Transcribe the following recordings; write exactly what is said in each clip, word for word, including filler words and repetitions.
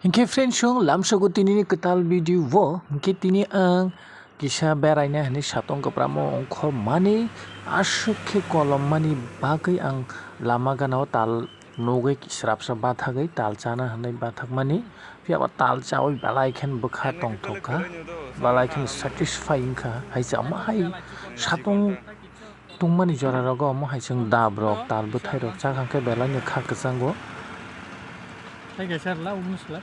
Hinkhe friends, chwng lamsogo tinini kwtal video o, hinkhe tini ang kisa beraina hinwi satong kwpramo ongkhormani, aswk khe kolommani bagwi ang lama gana o tal nugwi srapsa bathagwi tal chana hinwi bathakmani. Phiya ba tal chaui belai khe bwkha tongthok kha, belai khe satisfying kha, hai se omo hai satong tongmani jora rogo omo hai chwng dab rok, tal bwthai rok chakha khe belai no kha kwchango. Hai kaisa rwla, omo swlai.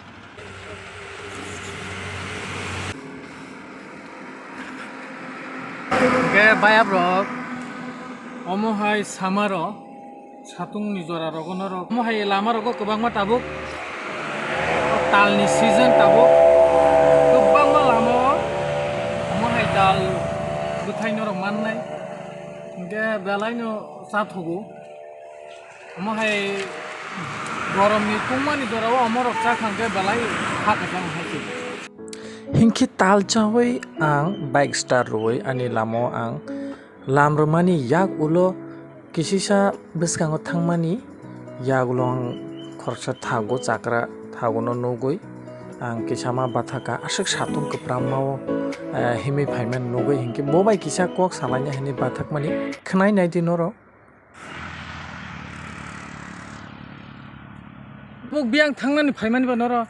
Hwnkhe bayap rok, omo hai samaro satungni jora rogo norok. Omo hai lama rogo kwbangma tabuk, talni season tabuk, kwbangma lama o omo hai tal bwthai norok mannai. Hwnkhe belai no chathogo. Omo hai goromni tungmani jorao omorok chakha hwnkhe belai kha kwchang hai se. Hinkhe tal chaui ang bike start rwui ani lama o ang lam rwmani yak ulo kisisa bwskango thangmani yak ulo ang khoroksa thago chakra thago no nugui ang kisa ma bathaka aswk satung kwpramma o, eh, himwi phaimani nugui hinkhe bo bai kisa kok salaina hinwi bathakmani khwnai naidi norok. Buk biyang thangnani phaimani ba noro.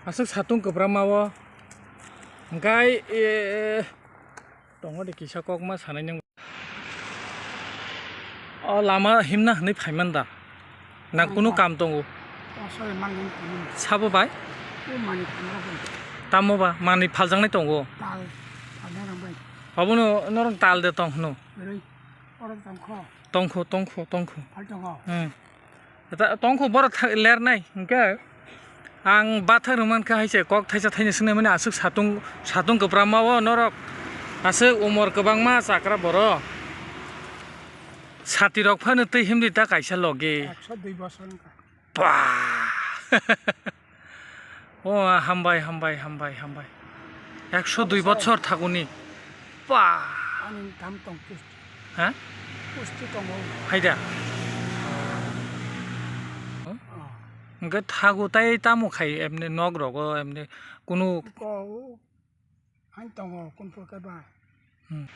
Aswk satung kwbramma o. Hwnkhe, e, tongo de kisa kokma sanai nang. O lama himna hinwi phaiman da? Nang kunu kam tongo? Sabo bai? Tamo ba? Manwi phaljaknai tongo? Abono norok tal de tong hwno? Oro tongkho. Tongkho, tongkho, tongkho. Hal tongo. Hmm. Ta-, tongkho borok tha-, lernai, hwnkhe ang bathak rwmankha hai se kok thaisa thaini swngnai mani aswk satung, satung kwbramma o norok aswk umor kwbangma chakra borok. Sati rok phano twi himdi ta kaisa logi. Ekso dui bosor wngkha. Ba! O, hambai, hambai, hambai, hambai. Ekso dui bochor thaguni. Ba! Ani tham tong pusti. Ha? Pusti tongo. Haida. Oh. Hwnkhe thagu tai tamo khai emni nok rogo emni kunu. Ko, Ang tongo, kunphur khe ba. Hmm.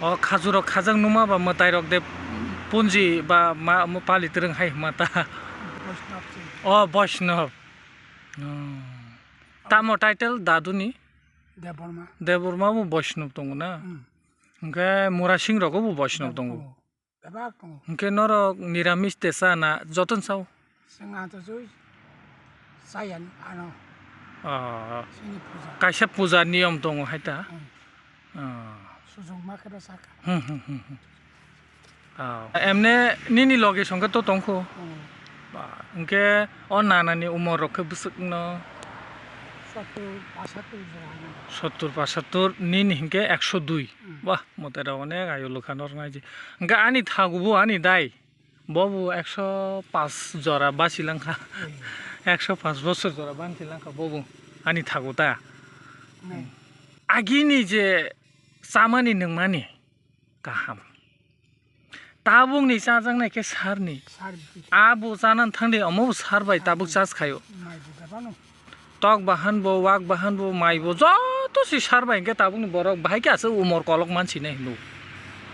O khajurok khajak numa ba mwtai rok de punji ba ma, ma pali twrwng hai hwnma ta. Vaishnav se. O Vaishnav. Hmm. Tamo title daduni? Debbarma. Debbarma bo Vaishnav tongo na? Hmm. Hwnkhe Murasing rogo bo Vaishnav tongo. Tongo. Bebak tongo. Hwnkhe norok niramis tesa na jotono chao? Chwng ah to chwi chaya ano. Ah. Chini puja. Kaisa puja niyom tongo hai ta? Hmm. Ah. Sujung ma khe bwsa kha. Hmm, hmm, hmm, hmm. Ah. Emne nini loge songkhe to tongkho? Hmm. Ba, hwnkhe o nanani umor rok khe bwswk no? Sottur, pasattur jora ano. Sottur, pasattur, nini hwnkhe ekso dui. Hmm. Ba. Mwtai rok onek ayu lwkha norok nai di. Hwnkhe ani thagu bo ani dai. Bo bo ekso pash jora basi langkha. Hmm. Ekso pash bosor jora bansi langkha bo bo ani thagu ta. Hmm. Agini je chamani nwngmani kaham. Tabukni chajaknai khe sarni. Sarni. Abo chanan thangdi omo bo sar bai tabuk chas khaio. Mai bo bebano. Tok bahan bo, wak bahan bo, mai bo, joto se sar bai hwnkhe tabukni borok bahai khe aswk umor kolok mansinai hinwi.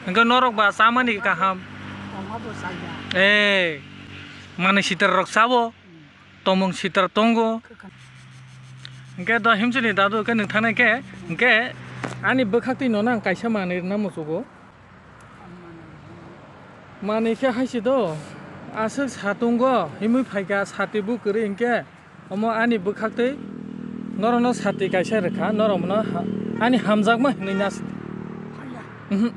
Hwnkhe norok ba chamani kaham. Tongma bo chaya. Eh, manwi sitra rok chabo, tomung sitra tongo. Hwnkhe do himsini dadu khe nwng thangnai khe, hwnkhe ani bwkhaktwi nono ang kaisa manwi rwna muchugo. Manwi khe hai se do, aswk satungo himwi phaikha, sati bo kwrwi hwnkhe. Omo ani bwkhaktwi norokno sati kaisa rwkha, norokno ha-, ani hamjakma hinwi nas-, Haya. Mhm.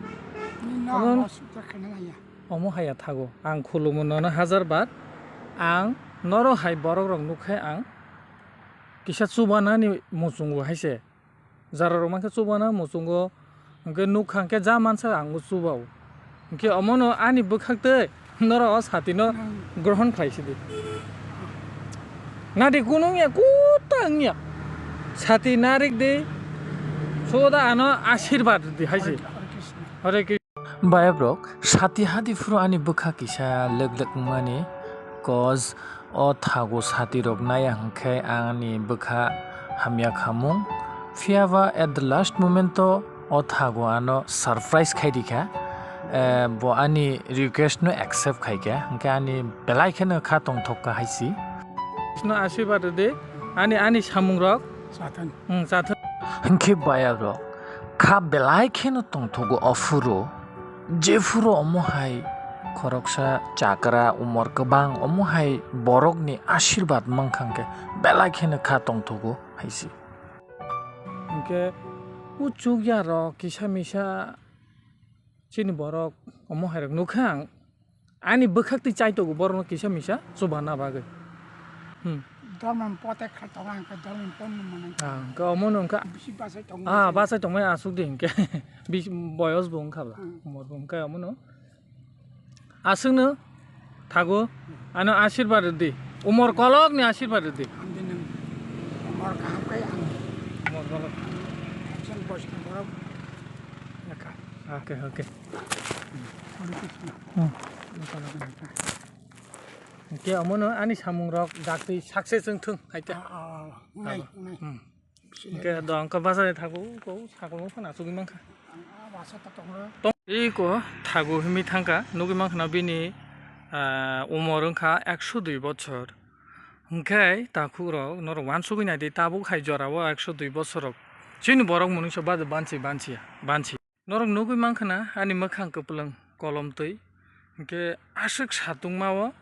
Nini Omo no sujak khaina haya. Omo haya thago. Ang khulumo nono hajar bar. Ang norok hai borok rok nukkhe ang kisa chubanani muchungo hai se. Jara rok mankhe chubana muchungo, hwnkhe nukha hwnkhe ja mansa ang o chubao. Hwnkhe omono ani bwkhaktwi norok o satino grohon khlai sidi. Nadi kunu wngya, kota wngya. Sati narik di, soda ano ashirbad di hai se. Hare Krishna. Hare Krishna. Bayap rok, sati hadi phuru ani bwkha kisa lek lek wngmani Cause o thago sati rok naya hwnkhe ani bwkha hamya khamung. Phiya ba at the last moment o, o thago ano surprise khai rikha. Eh, bo ani request no accept khaikha. Hwnkhe ani belai kheno kha tongthok kha hai si. Bishnu asirwad rwdi, ani, ani samung rok. Chathon. Hmm, chathon. Hwnkhe bayag rok kha belai kheno tongthogo o phuru. Jephuru omo hai khoroksa chakra umor kwbang, omo hai borokni asirwad mankha hwnkhe belai kheno kha tongthogo hai si. Hwnkhe o chukya rok kisa misa chini borok omo hai rok nukha ang, ani bwkhak twi chai tongo borokno kisa misa chubana bagwi. Hmm. Dormon pote kha tongo ang khe dormon ponno manang. Ah, hwnkhe omono hwnkhe bisi bachai tongo. Ah, bachai tongmani aswk de hwnkhe. Bis-, boyos bo wngkha bla. Hmm. Umor bo hwnkhe omono. Aswkno thago, ano asirwad rwdi. Umor kolokni asirwad rwdi. Hamdi nwng umor kaham khe ang umor kolok. Ekjon boyosno borok. Eka. Okay, okay. Hare Krishna. Hmm. Umor kolokni eka. Hwnkhe omono ani samung rok daktwi success wngthung hai khe. Ah, ah, ah. Wngnai, abo. Wngnai. Hmm. Hwnkhe do ang khe bachai thago, ko sakol phano achugwi mankha. Tong-, iko thago himwi thangkha, nugwi mankha na bini, ah, umor wngkha ekso dui bochor. Hwnkhe takhuk rok norok uansugwi naidi, tabuk hai jora o ekso dui bochor rok. Chini borok mwnwi so bajo banchi, banchi, banchi. Norok nugwi mankha na ani mwkhang kwplwng kolom twi, hwnkhe aswk satungma o,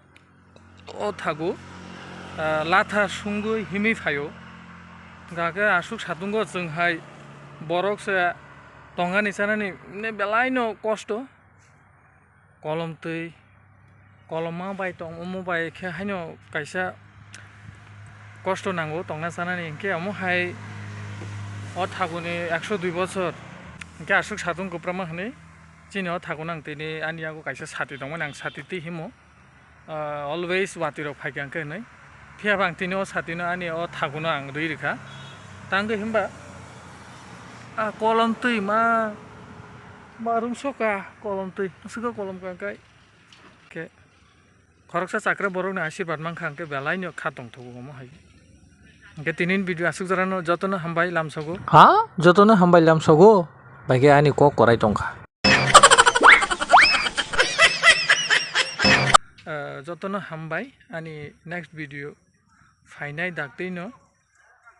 o thago, ah, latha sungwi himwi phaio. Hwnkhe aswk satungo chwng hai borok se tongani chanani ne belai no kosto kolom twi. Koloma bai tong, omo bai khe haino kaisa kosto nango tongna chanani, hwnkhe omo hai o thaguni ekso dui bochor hwnkhe aswk satung kwbramma hwnwi chini o thago nang tini ani yago kaisa sati tongmani ang sati twi himo, ah, always watwi rok phaikha hwnkhe hwnwi. Phiya ba ang tini o satino ani o thagono ang rwi rwkha. Tangwi hwnba a kolom twi ma, ma rwngsoka kolom twi, aswk kolom ka kai. Khe khoroksa chakra borokni asirwad mankha, hwnkhe belaino kha tongthogo omo hai. Hwnkhe tinini video aswk jorano jotono hambai lamsogo. Ha? Jotono hambai lamsogo? Bai khe ani kok korai tongkha. Eh, jotono hambai, ani next video phainai daktwino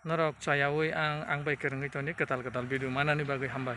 norok chayawi ang, ang bai kwrwngwi tongni kwtal kwtal video manani bagwi hambai.